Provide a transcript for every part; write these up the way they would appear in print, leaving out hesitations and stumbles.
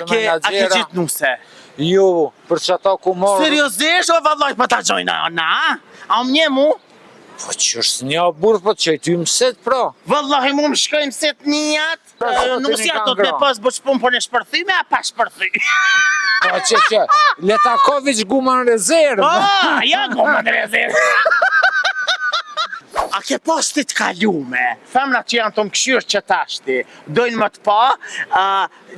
Ke, a ke gjetë nuse? Jo, për qata ku marrë... Seriozisht, o vallaj, po ta gjojna, na? A më njeh mu? Po që është një burrë, po që i ty mëset, pra? Vallahi, mu më shkoj mëset njat. Nusja do të me pas bësh punë për në shpërthyme, a pa shpërthy? Po që që, le ta koviq guma në rezervë. Po, ja guma në rezervë. A ke pas ti të kalume? Femnat që janë të më këshyrë që tashti, dojnë më të pa, a,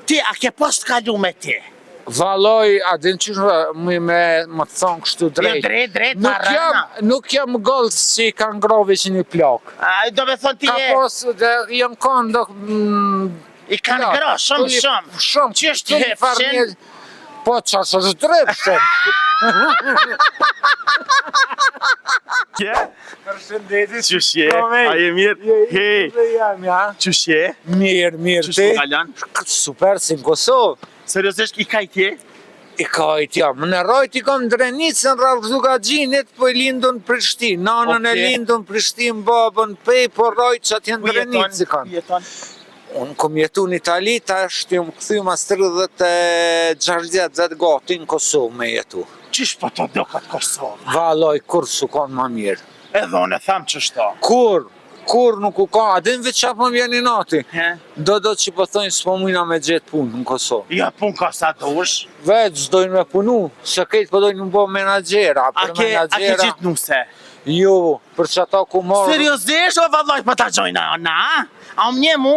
ti a ke pas të kalume ti? Valloj, a din që më me më të thonë kështu drejt. Jo, drejt, drejt, nuk jam, nuk jam gold si kanë grovi që një plak. A, do me thonë ti Ka e... pos, dhe jam konë do... Mm, I kanë gra, shumë, shumë. Shumë, Që është hepshin? Po, që është drejt, Kje? Përshëndetje. Qysh je? A je mirë? Hej. Jam, ja. Qysh je? Mirë, mirë Qysh ti. po kalon? Super, si në Kosovë. Seriozisht i kajt je? I kajt jam. Në rrojt i kam Drenicën, rrallë Dukagjinit, po i lindun Prishtinë. Nanën e Okej. lindun Prishtinë, babën Pej, po rrojt që atje në Ku jeton? Drenicë i Ku kanë. jeton? Unë kom jetu në Itali, tash jam kthy mas 36 vjet vetë gati në Kosovë me jetu. Qysh po të dokat Kosovë? Valloj, kur s'u kon ma mirë. Edhe unë e tham qështo. Kur, kur nuk u ka, a din veç qa po më vjen inati? He? Do do që po thojnë s'po mujna me gjetë punë në Kosovë. Ja pun ka sa dush. Vetë s'dojnë me punu, se krejt po dojnë me bo menaxhera, A për ke, a ke menaxhera. gjetë nuse? Jo, për qata ku marrë... Seriozisht, o vallaj, po ta gjojna, na? A më njeh mu?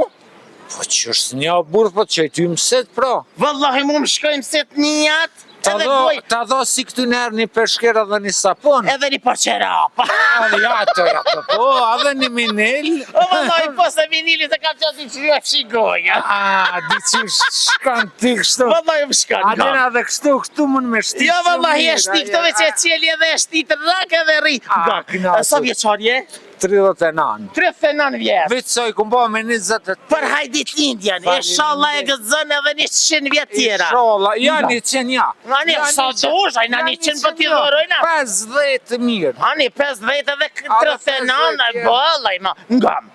Po që është një burrë, po që i ty mëset, pra. Vallahi, mu më shkoj mëset njat, Ta edhe do, goj, ta do si këty nërë një peshkera dhe një sapun. edhe një përqerapa. Edhe ja, të, ja, të, po, edhe një minil. O vallaj, po se vinili se kam qasë që ju e fshi goja. A, di që shkon ti kështu. Vallaj, më shkon, A din gam. edhe kështu, këtu mund me shti. Jo, shumë vallahi, e mirë, shti këto a- veç e qeli edhe e shti të rrak edhe rri. A, Gak, knaqu. sa vjeçar je? 39. 39 vjet. Veç sa i kum bo me 28. Për hajdit lindjen, inshallah e gëzën edhe 100 vjet tjera. Inshallah, ja një qenë ja. Nga një, Ja, sa një qenë- dush, ai na ja, një qenë po qenë t'i ja. dhurojna. 50 mirë. Ani 50 edhe k- Edhe 39, 50, e bëllaj ma. Ngam.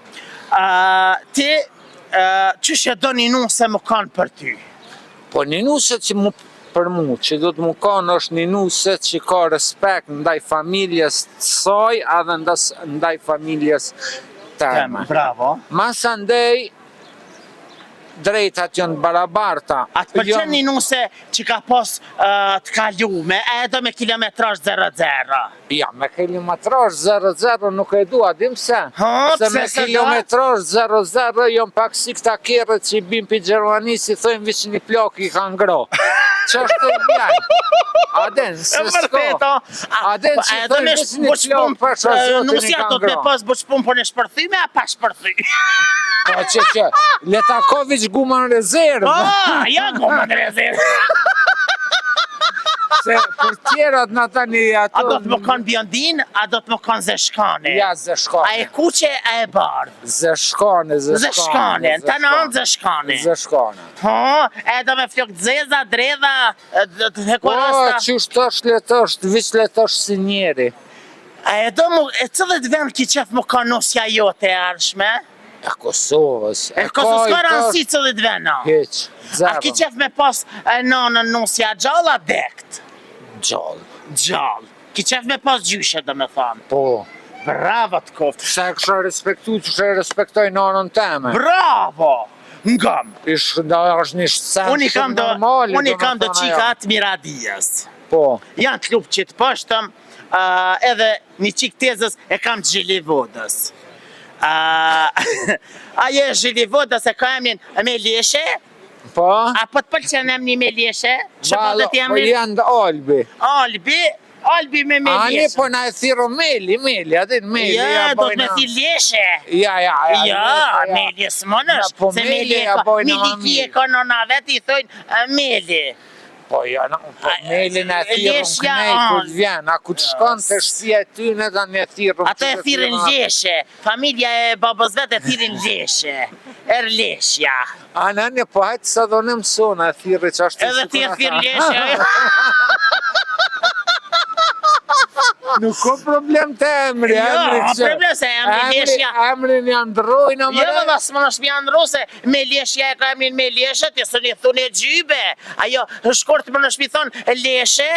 Ë, ti ë, qysh e do një nuse më kanë për ty? Po një nuse që mu për mu, që do të mu kanë është një nuse që ka respekt ndaj familjes të saj edhe ndas, ndaj familjes teme. Bravo. Masandej, drejtat janë barabarta. A të pëlqen Janë- një nuse që ka pas ë, të kalume, e do me kilometrazh 00? Ja, me kilometrazh 00 nuk e dua, dim se. Ha, Se pse me se do? kilometrazh 00 janë pak si këta kerret që i bin pi Gjermanisë, i thojnë veç një plak i kanë gro. Që është të bjen? A den, se E vërtet, s'ka. o. A den po, që e do thojnë me veç një boç plak punë, pasha e, zotin i Nusja kanë do të me gro. pas boç punë për në shpërthyme, a pa shpërthy? Po që që, le ta koviq guma në rezervë, Po, ja goma në rezervë. se për tjerat në tani ato... A do të më kanë bjondin, a do të më kanë zeshkane? Ja, zeshkane. A e kuqe, a e bardhë? Zeshkane, zeshkane. Zeshkane, në të në anë zeshkane. Zeshkane. Ha, e do me flok të zeza, dredha, e, të të Po, hekurasta. që është është le të është, veç le të është si njeri. A e do mu, e cilët vend ki qef më kanë nusja jote e ardhshme? E Kosovës. E Kosovës ka ka i rëndësi cilët vend, no? Hiq, A ki zero. qef me pas e, nanën nusja gjallë, a dekt? Gjallë. Gjallë. Ki qef me pas gjyshe, do me thonë. Po. Bravo të koftë. Se e kësha respektu, që e respektoj nanën teme. Bravo! Ngam. Ish, da, është një sen Unë i kam shumë do, normale. unë i do me kam do thonë qika ajo. atë miradijës. Po. Janë të lupë që të poshtëm, uh, edhe një qik tezës e kam të Zhilivodës. Uh, ajo e Zhilivodës e ka emrin Meleshe, Po? a po të pëlqen emri Meleshe? Që po Valla, të Po emrin janë dhe Albi. Albi, Albi me Ani Meleshe. po na e thirrë Meli, Meli, a din Meli. Ja, do të me bojna- thi Leshe. Ja, ja, ja. Ja, ja. Meli s'mon është, Ja, po se Meli Meli e ja ka, bojna ma Meli ki e mirë. ka nona vet, i thojnë e, Meli. Po jo, no, po A, Meli na e thirrën Leshja kënej kur anë. të vjen, a ku të shkon të shtëpia e tyne tani e thirrën. Ato e thirrin Leshe, familja e babës vet e thirrin Leshe. Er Leshja. A në një po hajtë sa do në mësona e thirri që ashtu Edhe ti e sikur thirr ata. Leshe. Nuk ka problem te emri, Jo, emri ka kështë. problem se emri Leshja. Emrin ja ndrojnë, Jo, më valla, s'më është me ndru se me leshja e ka emrin me leshe, ti s'un i thune gjybe. Ajo, shkurt më në shpi thonë leshe,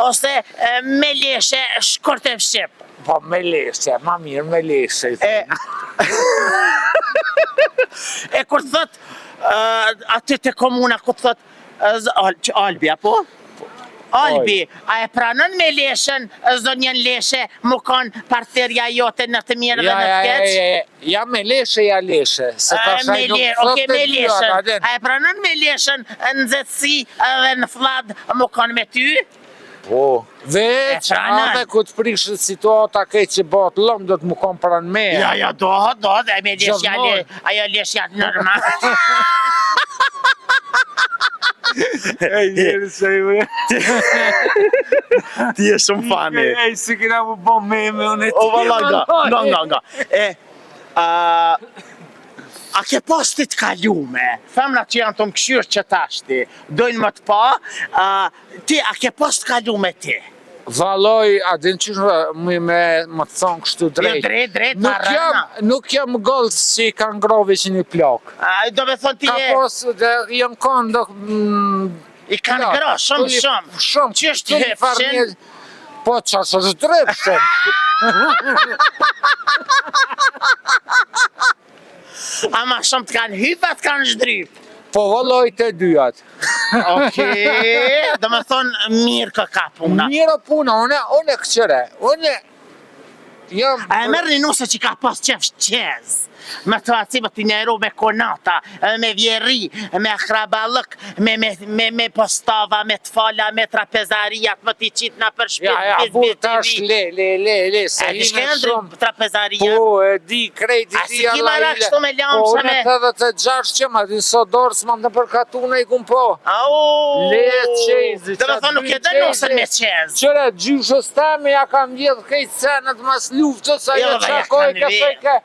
ose e, me leshe shkurt e shqip. Po me leshe, ma mirë me leshe. i E, thonë. e kur thot uh, aty te komuna ku thot uh, z- Al, që Albi apo? Albi, a e pranon me leshën, zonjën leshe, mu kon partnerja jote në të mirë dhe Ja, në ja, të ja, keq? ja, ja, ja me leshe, ja leshe. Se A, tash me ai nuk le, thot okay, të me dyja, leshën. a din? A e pranon me leshën në nxehtësi edhe në fllad mu kon me ty? Po, veç, E pranon. edhe ku të prishët situata keq që bëhet lëm, do të mu kon pranë me. Ja, ja, do, do, dhe me leshja, le, Gjithmonë. ajo leshja normal. Ej, njeri se i vë. Ti je shumë funny. Ej, si kena mu bo meme, unë e O ti. valla nga, nga, nga, nga. E, a, a ke pas ti të kalume, femrat që janë të më këshyrë që tashti, dojnë më të pa, a, ti a ke pas të kalume ti? Valloj, a din qysh më me me më të thonë kështu drejt. Jo, drejt, drejt, Nuk pa jam, rëna. nuk jam gold si kanë grovi që një plak. A, do me thonë ti Ka e, pas, dhe, jam kanë do... mm, i kanë plak. gra, shumë, Tuli- shumë. Shumë. Qysh tuli të farë hepshin? njerëz- Po, qa së është drepshën. Ama shumë të kanë hypa, të kanë zhdryp. Po valloj të dyjat. Okej, do me thonë mirë kë ka puna. Mira puna, une, une këqyre, une jam... A e merr një nuse që ka pas qef qez, me të aci me të njeru me konata, me vjeri, me akraballëk, me, me, me, me postava, me të fala, me trapezarijat, me t'i qitë na për shpit, Ja, ja, biz, bur biz, tash biz. le, le, le, le, se A di shke hine ndri shumë. trapezarijat? Po, e di, krejt i A di, si ki marak kështu me lamsha Po, unë me- 86 që ma di sot dorë s'ma të përkatune i kum po. Au! Le qezi, Do me qa thonë nuk dy e dhe nusën qezi. me qez. Qëre, gjyshës teme ja kam vjedh krejt senet mas luftës, ajo Jo, dhe qa ja koj kanë ka vjedh. thojke,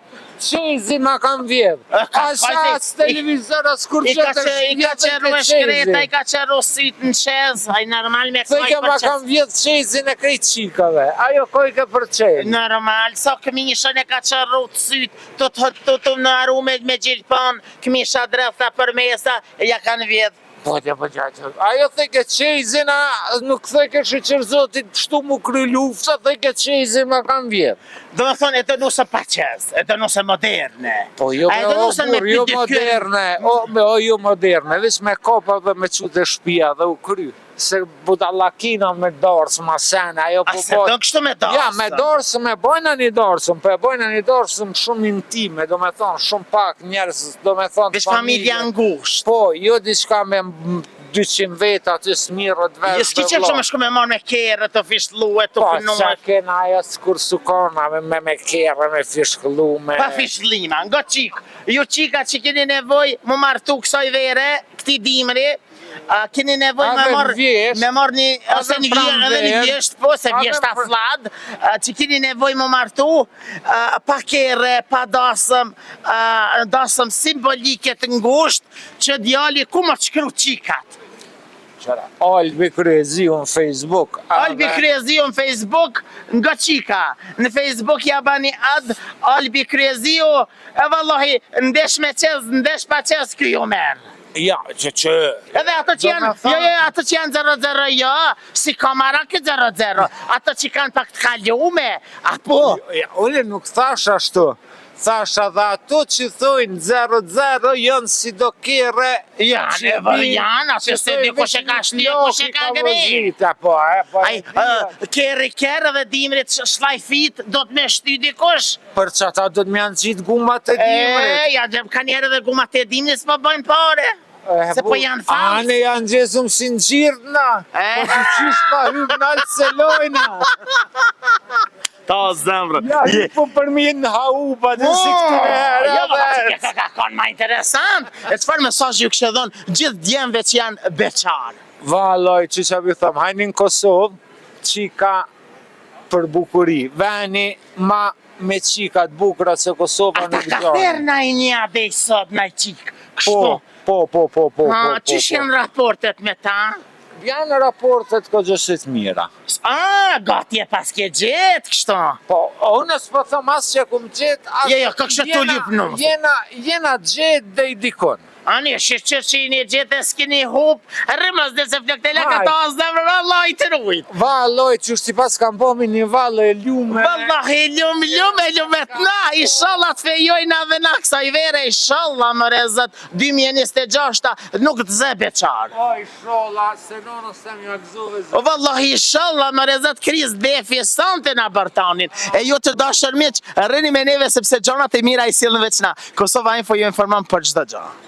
qezi ma kam vjedh. E, ka- As ka- as televizor, as kur I ka qetër, që, i ka qeru e shkreta, i ka qeru syt në qez, ai normal me koj Thojke për ma qez. kam vjedh qezin e krejt qikave, ajo kojke për qez. Normal, sa këmishën e ka qërru të syt, të të të të në aru me, me gjilpan, këmisha dretha për mesa, e ja kanë vjedh. Po, ja, po, ja, ja. Ajo thojke qezin, a nuk thojke shyqyr zotit, kështu mu kry lufta, thojke qezin ma kam vjedh. Do me thonë, e të nusën pa qez, e të nusën moderne. Po jo, A e me të o nusën me burr, jo pidikyrë. moderne, o, me, o jo moderne, veç me kopa dhe me qu të shpia dhe u kry. Se budallakina me darsë ma sene, ajo A po se bëhet- do kështu me darsën? Ja, me darsëm e bojna një darsëm, po e bojna një darsëm shumë intime, do me thonë, shumë pak njerëz, do me thonë, Veç familja ngushtë. Po, jo diçka me m- 200 veta aty smirët vesh. Jo s'ki qef që me shku me marrë me kerë, të fishlue, të Po, kënue. qa kena ajo s'kur su kona me, me, me kerë, me fishkëllu, me... Pa fishlima, nga qikë. Ju qika që keni nevoj mu martu kësaj vere, këti dimri, a, keni nevoj me Edhe marr në vjesht, me marr një ose edhe një vjesht, edhe një pranverë, vjesht, po se edhe vjeshta pr- fllad, a, që keni nevoj mu martu, a, pa kerre, pa dasëm, a, dasëm simbolike të ngushtë, që djali ku më të shkru qikat. Qëra. Albi Kryeziu në Facebook. Albi edhe- Kryeziu në Facebook nga qika. Në Facebook ja bani ad Albi Kryeziu, e vallahi ndesh me qez, ndesh pa qez ky ju merr. Ja, që që... Edhe ato që Do janë, me thonë- jo, jo, ato që janë 00, jo, si kamera kë 00, ato që kanë pak të kalume, apo, Ja, unë nuk thash ashtu. Thash edhe ato që thojnë 00 janë si do kere Janë, që e, vë, bin- janë, aty që se thojnë di kush e veç ka një shti, plak kush e i ka gri. vozita, Po, e, po, ai, e di, ë, kerri kerr dhe dimrit shlajfit, do të me shty dikush, Për që ata do të më janë gjitë gumat e e, dimrit. ja, gjë, ka njerë edhe gumat e dimrit s'po bëjnë pare, E, se po janë fals. Ane janë gjesëm si në gjirë na. E. Po që qysh pa hypë nalë se lojna. Ta zemrën. Ja, ju po përmi në haupa, dhe si këtu në herë. Jo, valla, edhe. që ka ka kanë ma interesant. E çfarë mesazh ju kishte dhënë gjithë djemve që janë beqar? Valloj, që që vi thëmë, hajni në Kosovë, qika për bukuri. Veni ma me qika të bukura se Kosova A ta nuk ka gjanë. therë na i një adej sot, na i qikë, kështu. Po, po, po, po, po, Ha, po, po, qysh po. janë raportet me ta? Janë raportet goxha të mira. A, gati e paske gjetë kështu. Po, unë s'po thom as që kum gjetë, as... Jo, jo, ka kështë të lyp nuse. Jena, jena gjetë dhe i dikon. Ani, shyqyr që jeni gjetë e s'keni hup, rrëmës dhe se flokët e laka ta as dhe vallahi të rujt. Valloj, që si pas kam bo mi një valle e lume. Vallahi, lum, lum, e lumet na, inshallah të fejojna dhe na kësaj vere, inshallah more zot, 2026 nuk të zë beqar. O, inshallah, se nonës tem ja gëzove O vallahi inshallah more zot Kris defi sonte na bërtanin. E ju të dashur miq, rrini me neve sepse gjanat e mira i sjellin veç na. Kosova Info ju informon për çdo gjë.